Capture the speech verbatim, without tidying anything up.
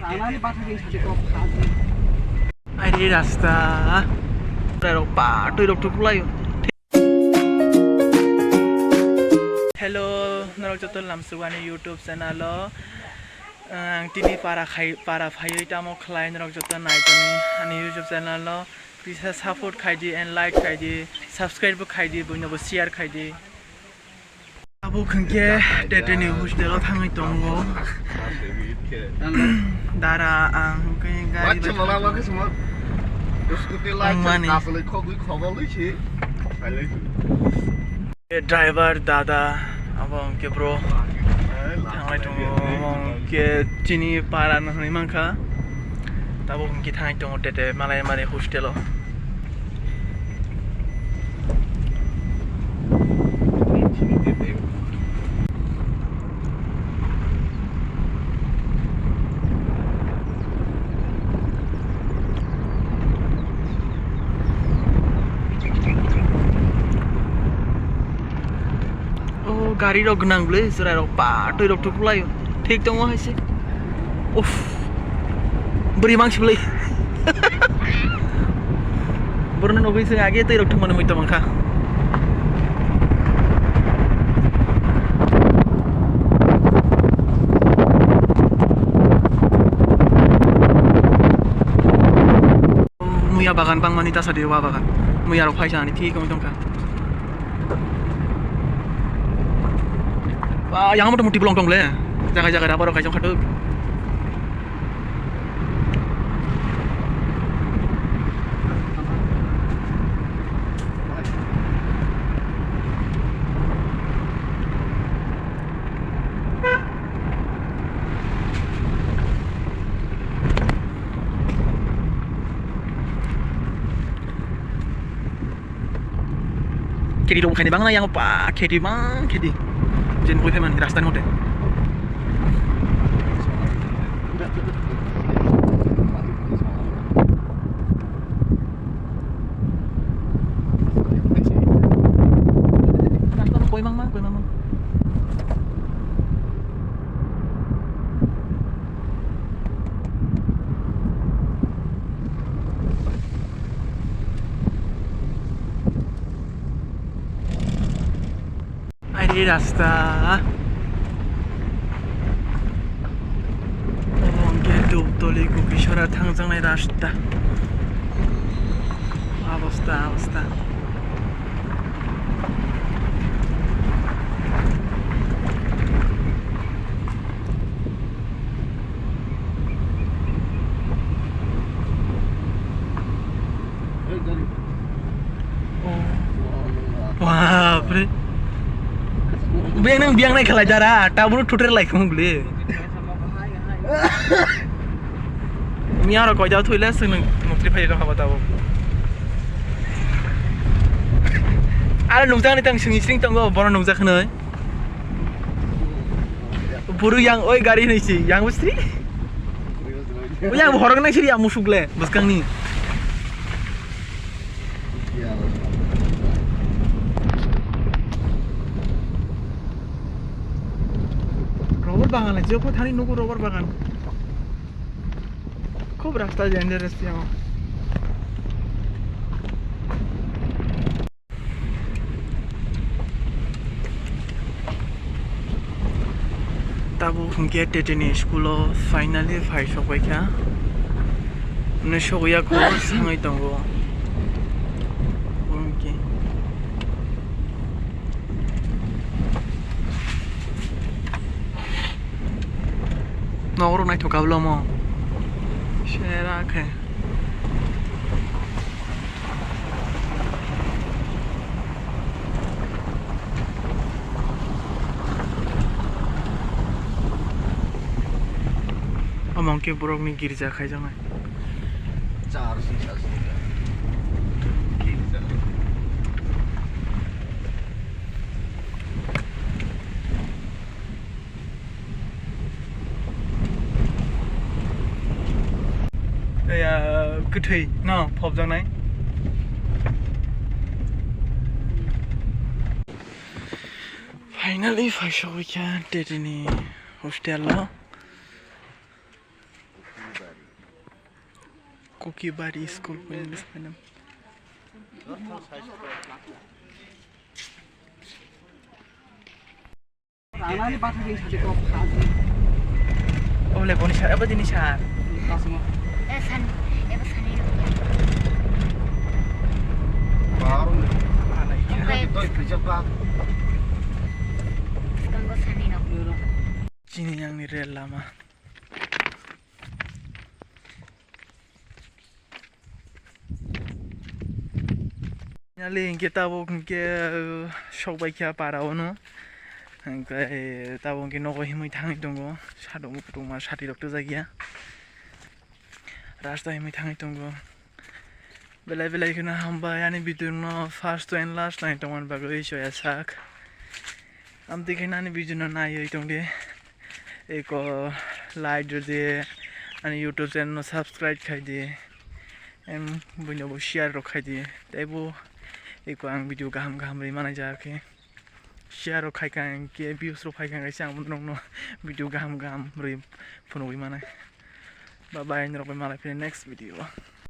Aire rasta. Rok ba twi rok tuklai. Hello, norok joto lamsugani YouTube channel o. Ang tini para khai, para phaiwi tamo khlai norok joto naitoni ani YouTube channel o. Kisa support khaidi and like khaidi, subscribe bo khaidi, buino bo share khaidi. Abo khwngkhe Teteni hostel o thangwi tongo. Dara ang hwnkhe gari bai thangwi tongo. Tongmani. Driver dada abo hwnkhe bro thangwi tongo, abo hwnkhe chini para no hwnwi mankha. Tabuk hwnkhe thangwi tongo Tete Malaimari hostel o. O gari rok gwnang bwle, chwrai rok pa twi rok tuklai o. Thik tongo hai se. Uff. Bwrwi mangsi bwle. Borno nugwi se age twi rok thumani muitu mankha. Muya bagan bangmani ta sadi wa bagan. Muya rok phaisa ani thik wng tongkha. Ba, yang moto muti bolong tong le. Jaga jaga rubber rok kaisa khatuk. Kheti rok khaini bangla yang pa kheti bang kheti. Jen koi phaimani rasta ni mote. Rasta no koi mang mang, koi mang mang. Aire rasta. Obo hwnkhe Dhuptoli Kupisora thangjaknai rasta. Abosta, abosta. Bapre. Beng nang biang nai khalai dara, tabuk thutre lai khum bwle. Miya ro koi da thoi le sung nang mukti phai ro haba tabuk. Aro nukjak ni tang sung sring tongo, bono nukjak khnoi. Buru yang oi gari hinui si, yang bwsri? Oi yang horok nai siri, yang musuk le, bwskang ni. Rubber bagan le, jepho thani nugo rubber bagan. Khub rasta dangerous yang. Tabuk hwnkhe Teteni school o finally phai sokbai kha. Hwnwi sokya kho sangwi tongo. Hwnkhe. Nogo rok naithok kha bwle omo. Sera khe. Omo hwnkhe borokni girja khaijaknai. Char sing sa sing. Girja. Kwthwi no phobjaknai. Finally, phai sogwi kha Teteni hostel o. Kuki Bari School pun di sana. Oh, le boni sar, apa jenis sar? Eh, san, eh, apa san ini? Oke. Sini yang ni rel lama. Nali hinkhe tabuk hinkhe, uh, sok bai kha para o no. Hinkhe tabuk hinkhe nogo himui thangwi tongo. Sadok mukutukma sati rok twijak ya. Rasta himui thangwi tongo. Belai belai kheno hambai ani video no first to and last nai tongmani bagwi choya sak. Amtwi khe ani video no naiwi tongdi. Eko like rwdi, ani YouTube channel no subscribe khaidi. Em, buino bo share rok khaidi. Tei bo eko ang video kaham kaham rwi manai ja khe. Share rok khai kha ang khe views rok phai kha ang khe ang norok no video kaham kaham rwi phunugwi manai. Bye bye, norok bai malai phini next video.